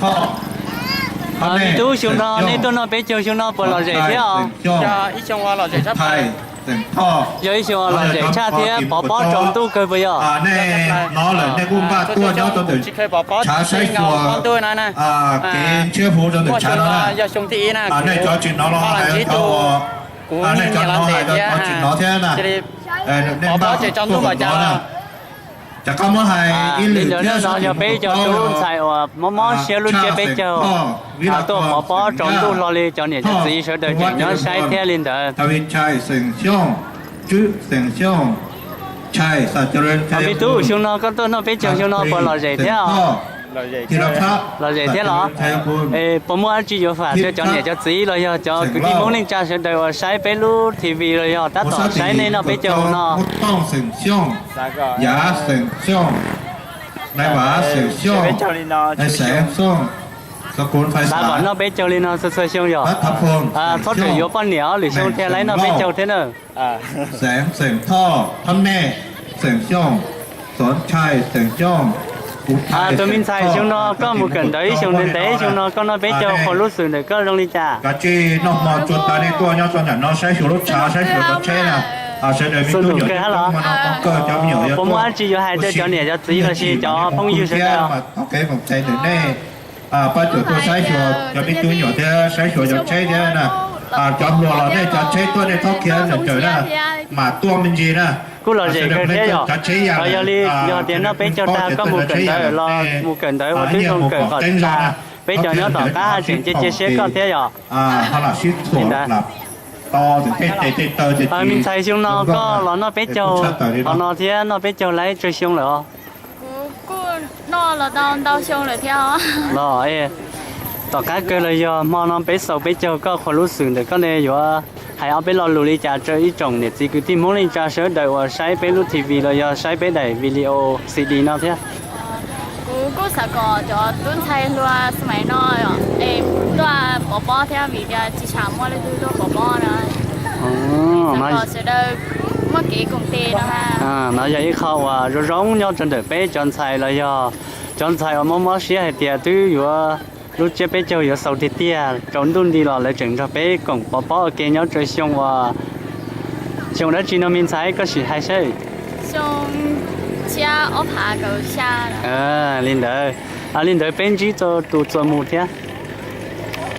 Me tub, xyoo no nej tuaj noj peb caug xyoo no puas lom zem thiab os? Yog ib xyoo lom zem tshaj thiab pov pob tsaus ntuj kawg puas yog? Nej hnov lawm nej kuj npaj tuaj nyob rau ntawm tshav saib xyuas kev ntshiab huv rau ntawm tshav no na. Yog xyoo thib ib na, nej cov tsis hnov los hais cov, nej cov hnov hais rau cov tsis hnov thiab na. Nej npaj tuaj kom txog na. Rov qab muab hais ib lwm thiab, no yog peb cov tub ntxhais uas mob mob siab lub tsiab peb caug, tuaj pov pob tsaus ntuj hlo li, cov niam cov txiv sawv daws tseem nyob saib thiab li ntawd. Me tub, xyoo no koj tuaj noj peb caug xyoo no puas lom zem thiab? Lom zem thiab los? Es puas muaj dab tsi yuav fam rau cov niam cov txiv los yog cov kwv tij Hmoob neej tsa sawv daws uas saib peb lub T V los yog tab tom saib nej noj peb caug no? Xav kom noj peb caug li no txhua txhua xyoo yog? Txhob tseem yuav poj niam lwm xyoo thiaj li noj peb caug thiab na. Tus me ntxhais, xyoo no koj mus kawm ntawv ib xyoos ntev ntev, xyoo no koj noj peb caug, qhov lub xwm ntawm koj zoo li cas? Kav tsij noj hmo tsuag tas nej tuaj nyob rau ntawm no saib xyuas lub tshav, saib xyuas cov tsheb na. Sawv daws me tub nyuam, cov me nyuam, puas muaj dab tsi yuav hais rau cov niam cov txiv los sis cov phooj ywg sawv daws? Tau kev koom tes ntawm nej, pab cuam tuaj saib xyuas cov me tub nyuam thiab saib xyuas cov tsheb thiab na. Cov hluas los nej cov tsheb tuaj nej txhob khiav nrawm nrawm na, mam tuaj me ntsis na. Kuj lom zem kawg thiab yog? Yog li, yog tias noj peb caug tag koj mus kawm ntawv los mus kawm ntawv ua tib zoo kawm kom tag, peb cov nyob tom qab haj tseem cia cia siab koj thiab yog? Me ntxhais, xyoo no koj los noj peb caug qhov no thiab noj peb caug laib tsawg xyoo lawm os? Kuv kuj noj los tau ntau xyoo lawm thiab. Los, tom qab kawg los yog hmo no peb xaus peb caug koj qhov lub xwm ntawm koj ne yuav hais ob peb lo lus li cas rau ib tsoom niam txiv kwv tij Hmoob neej tsa sawv daws uas saib peb lub T V los yog saib peb daim video C D no thiab? Kuv kuj xav kom cov tub ntxhais hluas xwm no es tuaj pov pob thiab vim tias tsis tshua muaj leej twg tuaj pov pob na. Xav kom sawv daws muaj kev koom tes no. No yog ib qho uas zoo zoo nyob rau ntawm peb cov ntxhais los yog cov ntxhais uas mob mob siab hais tias twb yuav lub tsiab peb caug yuav xaus tiag tiag, tsaus ntuj nti los lawv tseem nrog peb koom pov pob ua ke nyob rau xyoo uas, xyoo dab tsi no me ntxhais, koj sim hais saib. Li ntawd, li ntawd peb ntsib txog tus txuas mus thiab.